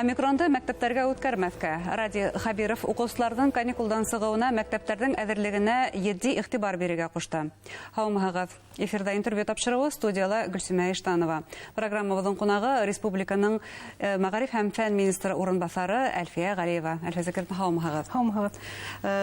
Омикронды мәктәптәргә үткәрмәҫкә. Радий Хәбиров уҡыусыларҙың каникулдан сығыуына мәктәптәрҙең әҙерлегенә етди иғтибар бирергә ҡушты. Һаумыһығыҙ. Эфирҙа интервью тапшырыуы, студияла Гөлсимә Иштанова. Программабыҙҙың ҡунағы республиканың мәғариф һәм фән министры урынбаҫары Әлфиә Ғәлиева. Әлфиә Зәкировна, һаумыһығыҙ. Һаумыһығыҙ.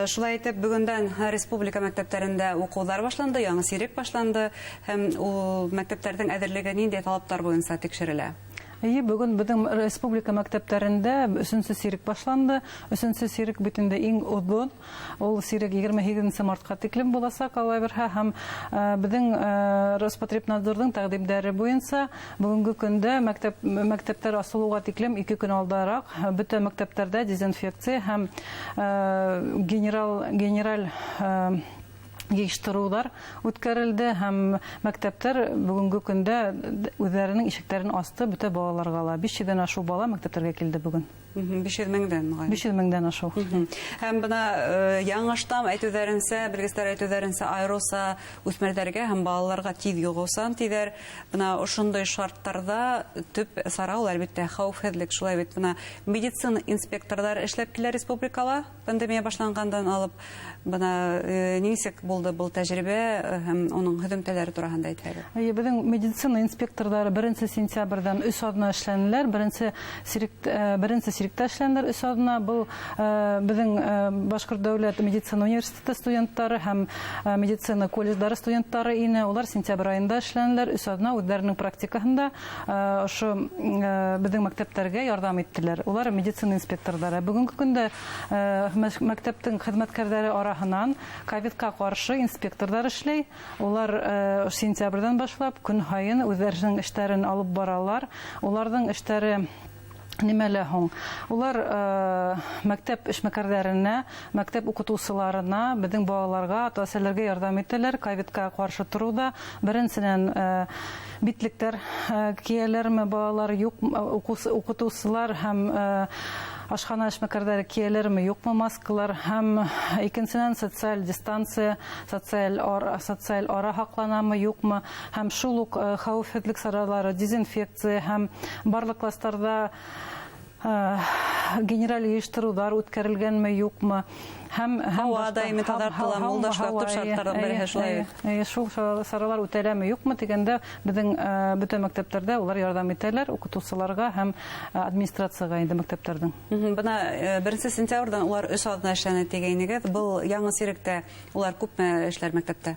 Шулай итеп, бөгөндән республика мәктәптәрендә уҡыуҙар башланды, яңы сирек башланды, һәм ул мәктәптәрҙең әҙерлеге ниндәй талаптар буйынса тикшерелә? Эйе, бөгөн беҙҙең республика мәктәптәрендә өсөнсө сирек башланды. Өсөнсө сирек бит инде иң оҙон. Ул сирек 28 мартҡа тиклем буласаҡ, Алла бирһә, һәм беҙҙең Роспотребнадзорҙың тәҡдимдәре буйынса бөгөнгө көндә мәктәптәр асылыуға тиклем 2 көн алдараҡ бөтә мәктәптәрҙә дезинфекция һәм генераль йыйыштырыуҙар үткәрелде, һәм мәктәптәр бөгөнгө көндә үҙҙәренең ишектәрен асты бөтә балаларға ла. 500-дән ашыу бала мәктәптәргә килде бөгөн. 500 меңдән, моғайын. 500 меңдән ашыу. Һәм бына яңы штамм әйтеүҙәренсә, белгестәр әйтеүҙәренсә, айырыуса үҫмерҙәргә һәм балаларға тиҙ йоғоусан тиҙәр. Бына ошондай шарттарҙа төп сара ул, әлбиттә, хәүефһеҙлек. Шулай бит, бына медицина инспекторҙары эшләп килә республикала пандемия башланғандан алып. Бына нисек булды был тәжрибә һәм уның һөҙөмтәләре тураһында әйтһәгеҙ? Эйе, беҙҙең медицина инспекторҙары 1 сентябрҙән 3 аҙна эшләнеләр, беренсе сиректә эшләнеләр 3 аҙна. Был беҙҙең Башҡорт дәүләт медицина университеты студенттары һәм медицина колледждары студенттары ине. Улар сентябрь айында эшләнеләр 3 аҙна, үҙҙәренең практикаһында ошо беҙҙең мәктәптәргә ярҙам иттеләр. Улар медицина инспекторҙары. Бөгөнгө көндә мәктәптең хеҙмәткәрҙәре араһынан ковидка ҡаршы инспекторҙар эшләй. Улар сентябрҙән башлап көн һайын үҙҙәренең эштәрен алып баралар. Уларҙың эштәре нимәлә һуң? Улар мәктәп эшмәкәрҙәренә, мәктәп уҡытыусыларына, беҙҙең балаларға, ата-әсәләргә ярҙам итәләр ковидка ҡаршы тороуҙа. Беренсенән, битлектәр кейәләрме балалар, юҡ, уҡытыусылар һәм ашхана эшмәкәрҙәре кейәләрме, юҡмы маскалар, һәм икенсенән социаль дистанция, социаль ара һаҡланамы, юҡмы, һәм шул уҡ хәүефһеҙлек саралары, дезинфекция һәм барлыҡ кластарҙа генераль йыйыштырыуҙар үткәрелгәнме, юҡмы, һәм Һауа башҡа даими таҙартыла, ул да шулай төп шарттарҙың береһе шулай бит. Шул саралар үтәләме, юҡмы тигәндә беҙҙең бөтә мәктәптәрҙә улар ярҙам итәләр уҡытыусыларға һәм администрацияға инде мәктәптәрҙең. Бына 1 сентябрҙән улар 3 аҙна эшләне тигәйнегеҙ. Был яңы сиректә улар күпме эшләр мәктәптә?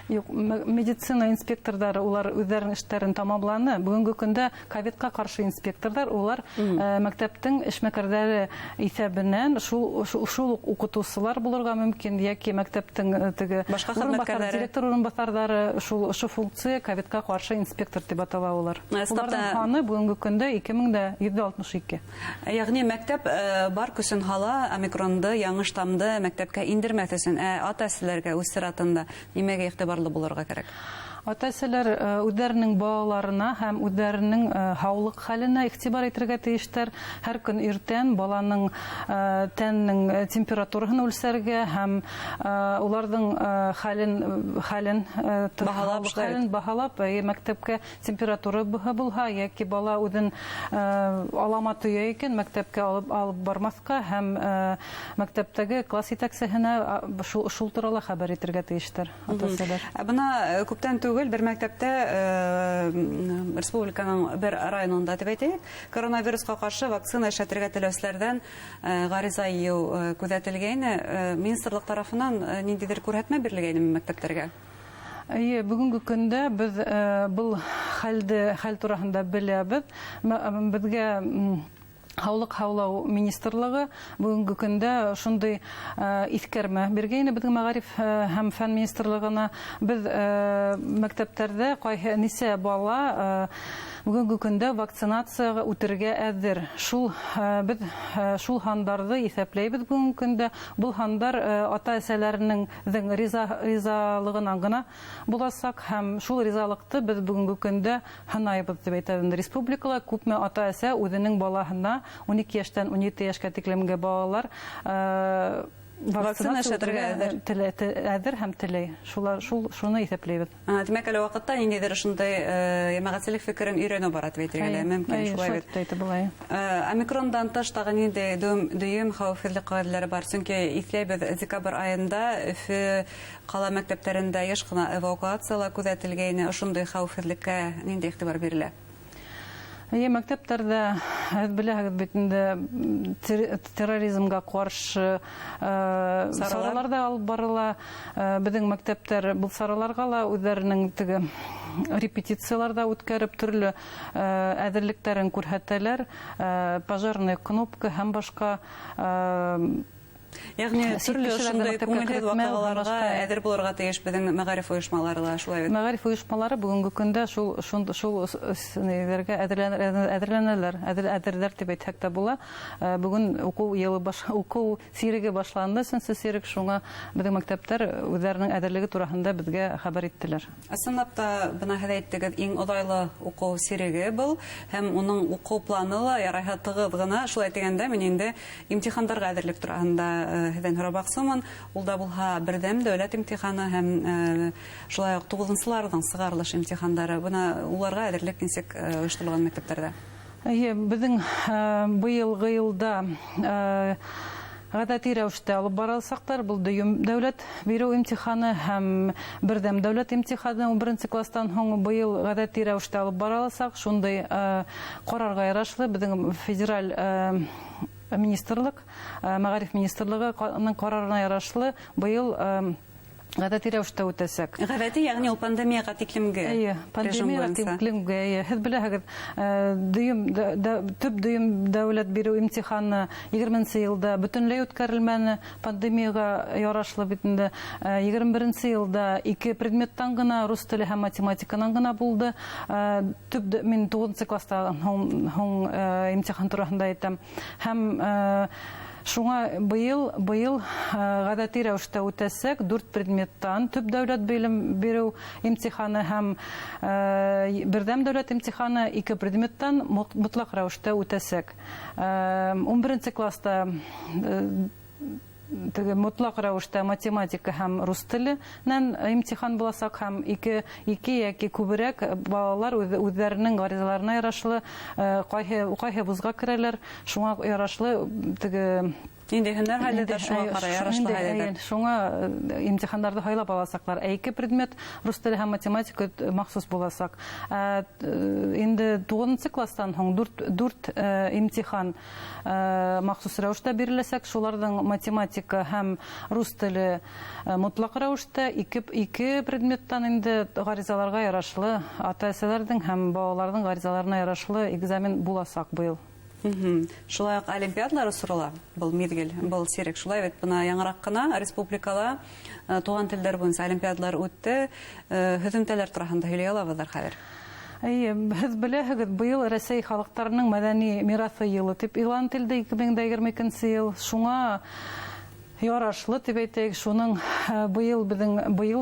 Юҡ, медицина инспекторҙары улар үҙҙәренең эштәрен тамамланы. Бөгөнгө көндә ковидка ҡаршы инспекторҙар улар, мәктәптең эшмәкәрҙәре иҫәбенән шул уҡ уҡытыусылар булырға мөмкин, йәки мәктәптең теге башҡа хеҙмәткәрҙәре, директор урынбаҫарҙары, ошо функция ковидка ҡаршы инспектор тип атала улар. Уларҙың һаны бөгөнгө көндә ике мең дә йөҙ алтмыш ике. Йәғни мәктәп бар көсөн һала омикронды, яңы штаммды мәктәпкә индермәҫ өсөн, ә ата-әсәләргә үҙ сиратында нимәгә иғтибарлы булырға кәрәк? Ата-әсәләр үҙҙәренең балаларына һәм үҙҙәренең һаулыҡ хәленә иғтибар итергә тейештәр. Һәр көн иртән баланың тәненең температураһын үлсәргә һәм уларҙың Баһалап һаулыҡ эшләй. хәлен баһалап, мәктәпкә температура булһа, йәки бала үҙен алама тоя икән, мәктәпкә алып бармаҫҡа һәм мәктәптәге класс етәксеһенә шул турала хәбәр итергә тейештәр ата-әсәләр. Ә бына күптән түгел бер мәктәптә республиканың бер районында тип әйтәйек, коронавирусҡа ҡаршы вакцина эшләтергә теләүселәрҙән ғариза йыйыу күҙәтелгәйне. Министрлыҡ тарафынан ниндәйҙер күрһәтмә бирелгәйнеме мәктәптәргә? Эйе, бөгөнгө көндә беҙ был хәл тураһында беләбеҙ. Беҙгә Һаулыҡ һаҡлау министрлығы бөгөнгө көндә шундай иҫкәрмә биргәйне беҙҙең мәғариф һәм фән министрлығына. Беҙ мәктәптәрҙә ҡайһы нисә бала бөгөнгө көндә вакцинацияға үтергә әҙер. Беҙ шул һандарҙы иҫәпләйбеҙ бөгөнгө көндә. Был һандар ата-әсәләренең ризалығынан ғына буласаҡ һәм шул ризалыҡты беҙ бөгөнгө көндә һанайбыҙ тип әйтәбеҙ. Республикала күпме ата-әсә үҙенең балаһына 12 йәштән 17 йәшкә тиклемге балалар Вакцина эшләтергә әҙер һәм теләй. Шуны иҫәпләйбеҙ. Тимәк, әле ваҡытта ниндәйҙер ошондай йәмәғәтселек фекерен өйрәнеү бара тип әйтергә лә мөмкин, шулай бит. Әйтеп була. Омикрондан тыш тағы ниндәй дөйөм хәүефһеҙлек ҡағиҙәләре бар? Сөнки иҫләйбеҙ, декабрь айында Өфө ҡала мәктәптәрендә йыш ҡына эвакуацияла күҙәтелгәйне. Ошондай хәүефһеҙлеккә ниндәй иғтибар бирелә? Эйе, мәктәптәрҙә, һеҙ беләһегеҙ бит инде, терроризмға ҡаршы саралар ҙа алып барыла. Беҙҙең мәктәптәр был сараларға ла үҙҙәренең теге репетициялар ҙа үткәреп, төрлө әҙерлектәрен күрһәтәләр. Пожарная кнопка һәм башҡа, Йәғни төрлө ошондай күңелһеҙ ваҡиғаларға әҙер булырға тейеш беҙҙең мәғариф ойошмалары ла, шулай бит? Мәғариф ойошмалары бөгөнгө көндә шул ниҙәргә әҙерләнәләр, әҙерҙәр тип әйтһәк тә була. Бөгөн уҡыу йылы уҡыу сиреге башланды, өсөнсө сирек, шуңа беҙҙең мәктәптәр үҙҙәренең әҙерлеге тураһында беҙгә хәбәр иттеләр. Ысынлап та, бына һеҙ әйттегеҙ, иң оҙайлы уҡыу сиреге был, һәм уның уҡыу планы ла ярайһы тығыҙ ғына. Шулай тигәндә, мин инде имтихандарға әҙерлек тураһында һеҙҙән һорабаҡсымын. Ул да булһа берҙәм дәүләт имтиханы һәм шулай уҡ туғыҙынсыларҙың сығарылыш имтихандары. Бына уларға әҙерлек нисек ойошторолған мәктәптәрҙә? Эйе, беҙҙең быйылғы йылда ғәҙәти рәүештә алып барылсаҡтар. Был дөйөм дәүләт биреү имтиханы һәм берҙәм дәүләт имтиханы ун беренсе кластан һуң быйыл ғәҙәти рәүештә алып барыласаҡ. Шундай ҡарарға ярашлы беҙҙең федераль министрлык, мәғариф министрлығының ҡарарына ярашлы быйыл ғәҙәти рәүештә үтәсәк. Ғәҙәти, йәғни ул пандемияға тиклемге Эйе, режим пандемияға буйынса. тиклемге, эйе. Һеҙ беләһегеҙ, төп дөйөм дәүләт биреү имтиханы егерменсе йылда бөтөнләй үткәрелмәне, пандемияға ярашлы бит инде. Егерме беренсе йылда ике предметтан ғына, рус теле һәм математиканан ғына булды. Төп мин туғыҙынсы класста һуң имтихан тураһында әйтәм. Һәм шуңа быйыл ғәҙәти рәүештә үтәсәк дүрт предметтан төп дәүләт белем биреү имтиханы һәм берҙәм дәүләт имтиханы ике предметтан мотлаҡ рәүештә үтәсәк. Ун беренсе класста теге мотлаҡ рәүештә математика һәм рус теленән имтихан буласаҡ, һәм ике йәки күберәк балалар үҙҙәренең ғаризаларына ярашлы ҡайһы вузға керәләр, шуңа ярашлы теге Ниндәй һөнәр һайлайҙар, шуңа ҡарай ярашлы һайлайҙар. Шуңа имтихандарҙы һайлап аласаҡлар. Ә ике предмет рус теле һәм математика махсус буласаҡ. Инде туғыҙынсы кластан һуң дүрт имтихан махсус рәүештә биреләсәк. Шуларҙың математика һәм рус теле мотлаҡ рәүештә ике предметтан инде ғаризаларға ярашлы, ата-әсәләрҙең һәм балаларҙың ғаризаларына ярашлы экзамен буласаҡ быйыл. Шулай уҡ олимпиадалар осорола был миҙгел, был сирек. Шулай бит, бына яңыраҡ ҡына республикала туған телдәр буйынса олимпиадалар үтте. Һөҙөмтәләр тураһында һөйләй алабыҙҙыр хәҙер. Эйе, һеҙ беләһегеҙ, быйыл Рәсәй халыҡтарының мәҙәни мираҫы йылы тип иғлан ителде ике мең дә егерме икенсе йыл. Шуңа ярашлы тип әйтәйек, шуның быйыл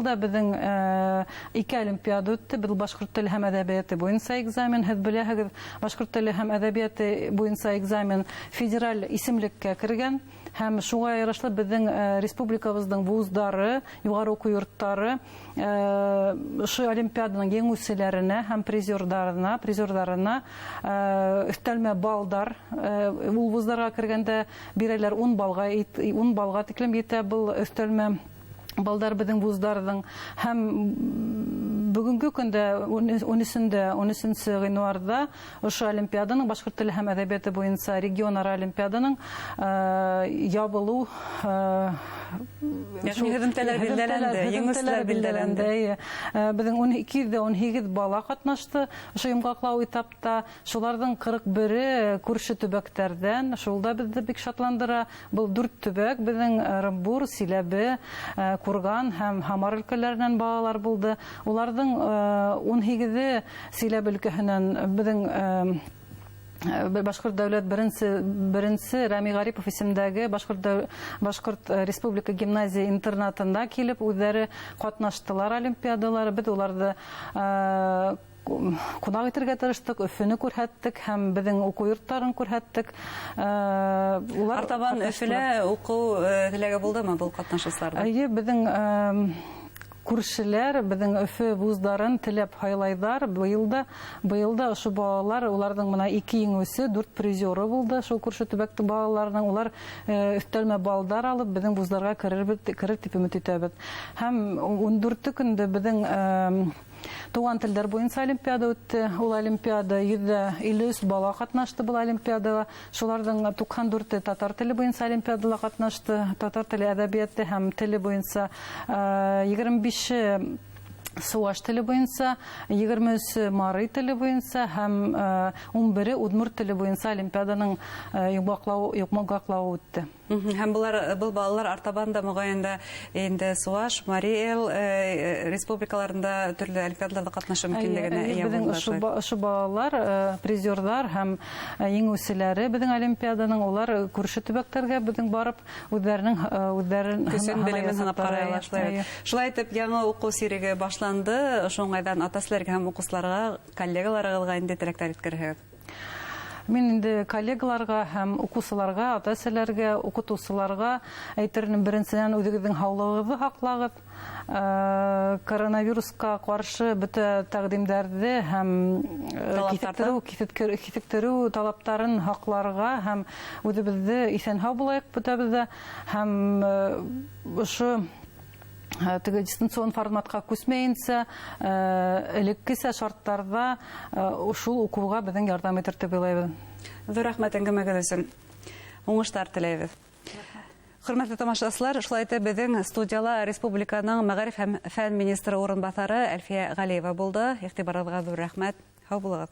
да беҙҙең ике олимпиада үтте. Был башҡорт теле һәм әҙәбиәте буйынса экзамен. Һеҙ беләһегеҙ, башҡорт теле һәм әҙәбиәте буйынса экзамен федераль исемлеккә кергән. Һәм шуңа ярашлы беҙҙең республикабыҙҙың вуздары, юғары уҡыу йорттары ошо олимпиаданың еңеүселәренә һәм призерҙарына өҫтәлмә балдар ул вуздарға кергәндә бирәләр, ун балға тиклем етә был өҫтәлмә балдар беҙҙең вуздарҙың. Һәм бөгөнгө көндә ун өсөнсө ғинуарҙа ошо олимпиаданың башҡорт теле һәм әҙәбиәте буйынса регионара олимпиаданың ябылыу Йәғни шул һөҙөмтәләр билдәләнде, еңеүселәр һөҙөмтәләр билдәләнде. билдәләнде, эйе. Беҙҙең ике йөҙ ҙә ун һигеҙ бала ҡатнашты ошо йомғаҡлау этапта. Шуларҙың ҡырыҡ бере күрше төбәктәрҙән. Шул да беҙҙе бик шатландыра. Был дүрт төбәк беҙҙең Ырымбур, Силәбе, Курган һәм Һамар өлкәләренән балалар булды. Уларҙың ун һигеҙе Силәбе өлкәһенән беҙҙең Башҡорт дәүләт беренсе Рәми Ғарипов исемдәге Башҡорт Республика гимназия интернатында килеп үҙҙәре ҡатнаштылар олимпиадалар. Беҙ уларҙы Ҡунаҡ итергә тырыштыҡ, Өфөнө күрһәттек һәм беҙҙең уҡыу йорттарын күрһәттек. Улар артабан Өфөлә уҡыу теләге булдымы был ҡатнашыусыларҙа? Эйе, беҙҙең күршеләр беҙҙең Өфө вуздарын теләп һайлайҙар. Быйыл да ошо балалар, уларҙың бына 2 еңеүсе, 4 призеры булды. Шул күрше төбәктең балаларының улар өҫтәлмә балдар алып беҙҙең вуздарға керер тип өмөт итәбеҙ. Һәм 14 көндө беҙҙең туған телдәр буйынса олимпиада үтте. Ул олимпиада 153 бала ҡатнашты был олимпиадала. Шуларҙың 94-е татар теле буйынса олимпиадала ҡатнашты. Татар теле, әҙәбиәте һәм теле буйынса 25-е сыуаш теле буйынса, 23-е марый теле буйынса һәм 11-е удмурт теле буйынса олимпиаданың йомғаҡлауы үтте. Һәм был балалар артабан да моғайын да инде Суваш, Марий Эл республикаларында төрлө олимпиадаларҙа ҡатнашыу мөмкинлегенә эйә булдылар. Ошо балалар призерҙар һәм еңеүселәре беҙҙең олимпиаданың, улар күрше төбәктәргә беҙҙең барып үҙҙәрен көсөн, белемен һынап ҡарай алалар. Шулай итеп, яңы уҡыу сиреге башланды. Ошо уңайҙан ата-әсәләргә һәм уҡыусыларға, коллегаларығыҙға инде теләктәр еткерһегеҙ. Мин инде коллегаларға һәм уҡыусыларға, ата-әсәләргә, уҡытыусыларға әйтер инем, беренсенән, үҙегеҙҙең һаулығығыҙҙы һаҡлағыҙ. Коронавирусҡа ҡаршы бөтә тәҡдимдәрҙе һәм киҫектереү талаптарын һаҡларға һәм үҙебеҙҙе иҫән-һау булайыҡ бөтәбеҙ ҙә. Һәм ошо теге дистанцион форматҡа күсмәйенсә, элеккесә шарттарҙа шул уҡыуға беҙҙең ярҙам итер тип уйлайбыҙ. Ҙур рәхмәт әңгәмәгеҙ өсөн. Уңыштар теләйбеҙ. Хөрмәтле тамашасылар, шулай итеп беҙҙең студияла республиканың мәғариф һәм фән министры урынбаҫары Әлфиә Ғәлиева булды. Иғтибарығыҙға ҙур рәхмәт. Һау булығыҙ.